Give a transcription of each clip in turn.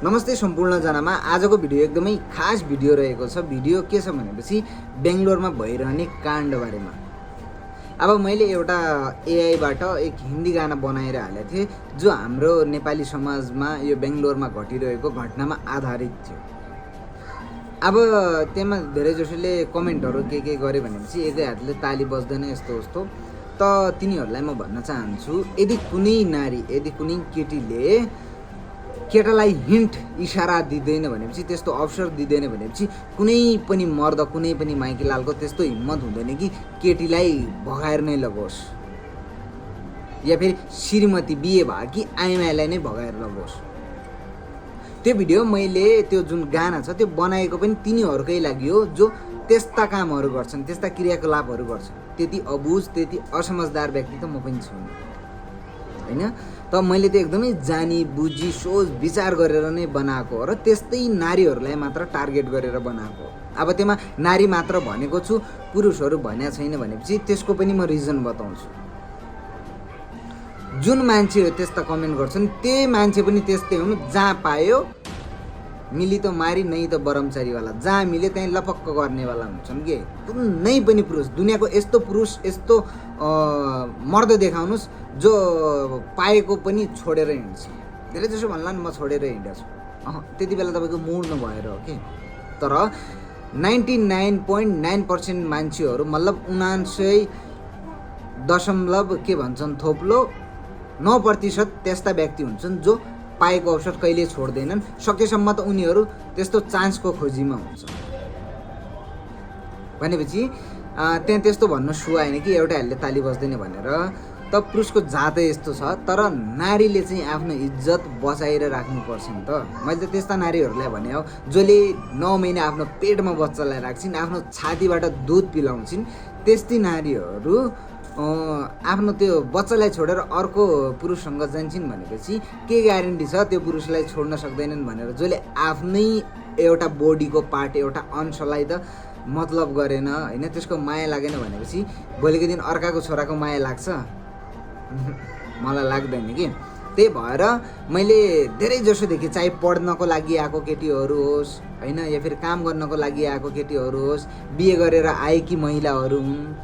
नमस्ते सम्पूर्णजनामा आजको भिडियो एकदमै खास भिडियो रहेको छ। भिडियो के छ भनेपछि बेङ्गलोरमा भइरहने काण्ड बारेमा। अब मैले एउटा एआईबाट एक हिन्दी गाना बनाएर हालेको थिएँ जो हाम्रो नेपाली समाजमा यो बेङ्गलोरमा घटिरहेको घटनामा आधारित थियो। अब त्यसमा धेरैजसोले कमेन्टहरू के गरे भनेपछि एकै हातले ताली बज्दैन यस्तो उस्तो। त तिनीहरूलाई म भन्न चाहन्छु, यदि कुनै नारी यदि कुनै केटीले केटालाई हिन्ट इसारा दिँदैन भनेपछि, त्यस्तो अवसर दिँदैन भनेपछि कुनै पनि मर्द कुनै पनि माइकीलालको त्यस्तो हिम्मत हुँदैन कि केटीलाई भगाएर नै लगोस् या फेरि श्रीमती बिहे भयो कि आइमाईलाई नै भगाएर लगोस्। त्यो भिडियो मैले त्यो जुन गाना छ त्यो बनाएको पनि तिनीहरूकै लागि हो जो त्यस्ता कामहरू गर्छन्, त्यस्ता क्रियाकलापहरू गर्छन्। त्यति अबुझ त्यति असमझदार व्यक्ति त म पनि छु हैन। त मैले त्यो एकदमै जानी बुझी सोच विचार गरेर नै बनाएको हो र त्यस्तै नारीहरूलाई मात्र टार्गेट गरेर बनाएको हो। अब त्यसमा नारी मात्र भनेको छु, पुरुषहरू भनेको छैन भनेपछि त्यसको पनि म रिजन बताउँछु। जुन मान्छे त्यस्ता कमेन्ट गर्छन् त्यही मान्छे पनि त्यस्तै हुन्। जहाँ पायो मिली त मारी नै त ब्रह्मचारीवाला, जहाँ मिले त्यहीँ लपक्क गर्नेवाला हुन्छन् कि कुनै पनि पुरुष। दुनियाँको यस्तो पुरुष यस्तो मर्द देखाउनुहोस् जो पाएको पनि छोडेर हिँड्छ। धेरै जसो भन्ला नि म छोडेर हिँडेछु, त्यति बेला तपाईँको मुड नभएर हो कि। तर 99.9% मान्छेहरू मतलब 99 के भन्छन् थोप्लो 9% त्यस्ता व्यक्ति हुन्छन् जो पाएको अवसर कहिले छोड्दैनन्। सकेसम्म त उनीहरू त्यस्तो चान्सको खोजीमा हुन्छ भनेपछि त्यहाँ त्यस्तो भन्नु सुहाएन कि एउटाहरूले ताली बज्दैन भनेर। त पुरुषको जातै यस्तो छ। तर नारीले चाहिँ आफ्नो इज्जत बचाएर राख्नुपर्छ नि त। मैले त त्यस्ता नारीहरूलाई भने हो जसले 9 महिना आफ्नो पेटमा बच्चालाई राख्छिन्, आफ्नो छातीबाट दुध पिलाउँछिन्। त्यस्तै नारीहरू आफ्नो त्यो बच्चालाई छोडेर अर्को पुरुषसँग जान्छन् भनेपछि के ग्यारेन्टी छ त्यो पुरुषलाई छोड्न सक्दैनन् भनेर। जसले आफ्नै एउटा बोडीको पार्ट एउटा अंशलाई त मतलब गरेन हैन, त्यसको माया लागेन भनेपछि भोलिको दिन अर्काको छोराको माया लाग्छ? मलाई लाग्दैन कि। त्यही भएर मैले धेरै जसो देखेँ, चाहे पढ्नको लागि आएको केटीहरू होस् हैन या फेरि काम गर्नको लागि आएको केटीहरू होस्, बिहे गरेर आएकी महिलाहरू हुन्,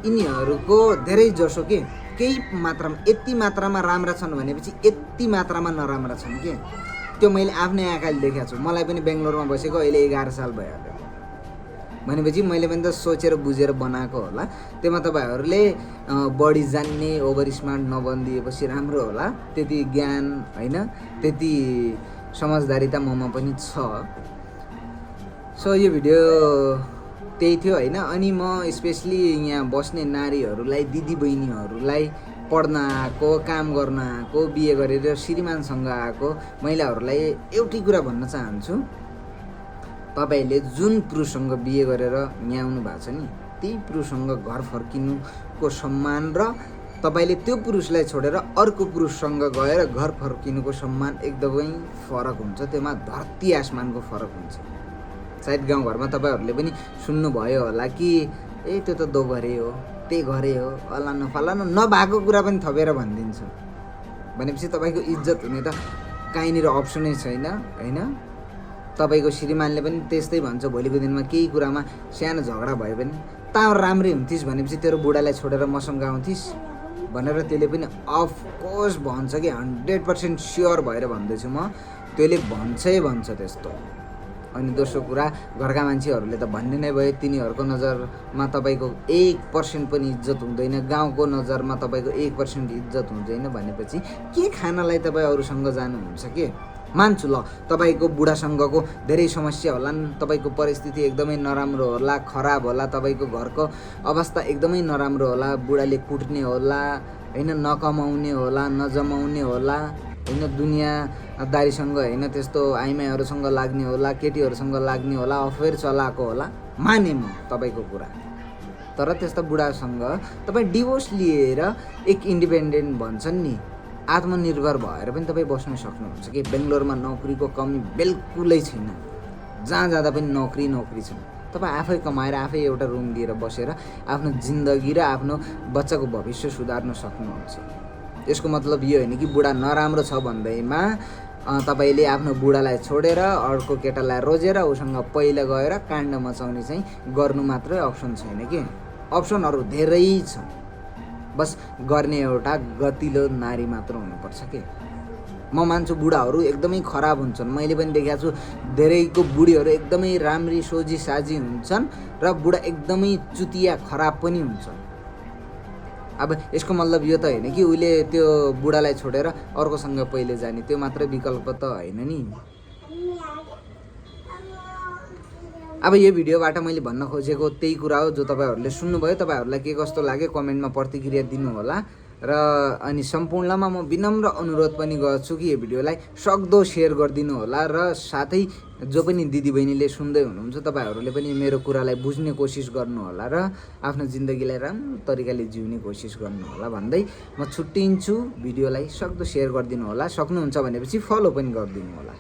यिनीहरूको धेरै जसो के केही मात्रामा यति मात्रामा राम्रा छन् भनेपछि यति मात्रामा नराम्रा छन् के। त्यो मैले आफ्नै आँखाले देखेको छु। मलाई पनि बेङ्गलोरमा बसेको अहिले 11 साल भइहाल्यो भनेपछि मैले पनि त सोचेर बुझेर बनाएको होला। त्यसमा तपाईँहरूले बढी जान्ने ओभर स्मार्ट नबनिदिएपछि राम्रो होला। त्यति ज्ञान हैन त्यति समझदारी त ममा पनि छ। सो यो भिडियो त्यही थियो हैन। अनि म स्पेसली यहाँ बस्ने नारीहरूलाई, दिदी बहिनीहरूलाई, पढ्न आएको, काम गर्न आएको, बिहे गरेर श्रीमानसँग आएको महिलाहरूलाई एउटै कुरा भन्न चाहन्छु। तपाईँले जुन पुरुषसँग बिहे गरेर यहाँ आउनु भएको छ नि त्यही पुरुषसँग घर फर्किनुको सम्मान र तपाईँले त्यो पुरुषलाई छोडेर अर्को पुरुषसँग गएर घर फर्किनुको सम्मान एकदमै फरक हुन्छ। त्यसमा धरती आसमानको फरक हुन्छ। सायद गाउँघरमा तपाईँहरूले पनि सुन्नुभयो होला कि त्यो त दो घरे हो, त्यही घरे हो, फलानु फलानु नभएको कुरा पनि थपेर भनिदिन्छ भनेपछि तपाईँको इज्जत हुने त कहीँनिर अप्सनै छैन हैन। तपाईँको श्रीमानले पनि त्यस्तै भन्छ। भोलिको दिनमा केही कुरामा सानो झगडा भयो भने त राम्रै हुन्थिस् भनेपछि तेरो बुढालाई छोडेर मसँग आउँथिस् भनेर त्यसले पनि अफकोर्स भन्छ कि 100% स्योर भएर भन्दैछु म, त्यसले भन्छ त्यस्तो। अनि दोस्रो कुरा, घरका मान्छेहरूले त भन्ने नै भयो तिनीहरूको नजरमा तपाईँको 1% पनि इज्जत हुँदैन, गाउँको नजरमा तपाईँको 1% इज्जत हुँदैन भनेपछि के खानलाई तपाईँ अरूसँग जानुहुन्छ के। मान्छु ल तपाईँको बुढासँगको धेरै समस्या होलान्, तपाईँको परिस्थिति एकदमै नराम्रो होला, खराब होला, तपाईँको घरको अवस्था एकदमै नराम्रो होला, बुढाले कुट्ने होला हैन, नकमाउने होला, नजमाउने होला हैन, दुनियादारीसँग हैन त्यस्तो आइमाईहरूसँग लाग्ने होला, केटीहरूसँग लाग्ने होला, अफेयर चलाएको होला, माने म तपाईँको कुरा। तर त्यस्ता बुढासँग तपाईँ डिभोर्स लिएर एक इन्डिपेन्डेन्ट भन्छन् नि आत्मनिर्भर भएर पनि तपाईँ बस्न सक्नुहुन्छ कि। बेङ्गलोरमा नोकरीको कमी बिल्कुलै छैन, जहाँ जाँदा पनि नोकरी छ। तपाईँ आफै कमाएर आफै एउटा रुम लिएर बसेर आफ्नो जिन्दगी र आफ्नो बच्चाको भविष्य सुधार्न सक्नुहुन्छ। यसको मतलब यो होइन कि बुढा नराम्रो छ भन्दैमा तपाईँले आफ्नो बुढालाई छोडेर अर्को केटालाई रोजेर उसँग पहिला गएर काण्ड मचाउने चाहिँ गर्नु मात्रै अप्सन छैन कि, अप्सनहरू धेरै छ। बस गर्ने एउटा गतिलो नारी मात्र हुनुपर्छ कि। म मान्छु बुढाहरू एकदमै खराब हुन्छन्, मैले पनि देखेको छु। धेरैको बुढीहरू एकदमै राम्री सोझी साझी हुन्छन् र बुढा एकदमै चुतिया खराब पनि हुन्छ। अब यसको मतलब यो त होइन कि उसले त्यो बुढालाई छोडेर अर्कोसँग पहिले जाने, त्यो मात्रै विकल्प त होइन नि। अब यो भिडियोबाट मैले भन्न खोजेको त्यही कुरा हो जो तपाईँहरूले सुन्नुभयो। तपाईँहरूलाई के कस्तो लाग्यो कमेन्टमा प्रतिक्रिया दिनुहोला। र अनि सम्पूर्णमा म विनम्र अनुरोध पनि गर्छु कि यो भिडियोलाई सक्दो सेयर गरिदिनु होला र साथै जो पनि दिदीबहिनीले सुन्दै हुनुहुन्छ तपाईँहरूले पनि मेरो कुरालाई बुझ्ने कोसिस गर्नुहोला र आफ्नो जिन्दगीलाई राम्रो तरिकाले जिउने कोसिस गर्नुहोला भन्दै म छुट्टिन्छु। भिडियोलाई सक्दो सेयर गरिदिनु होला, सक्नुहुन्छ भनेपछि फलो पनि गरिदिनु होला।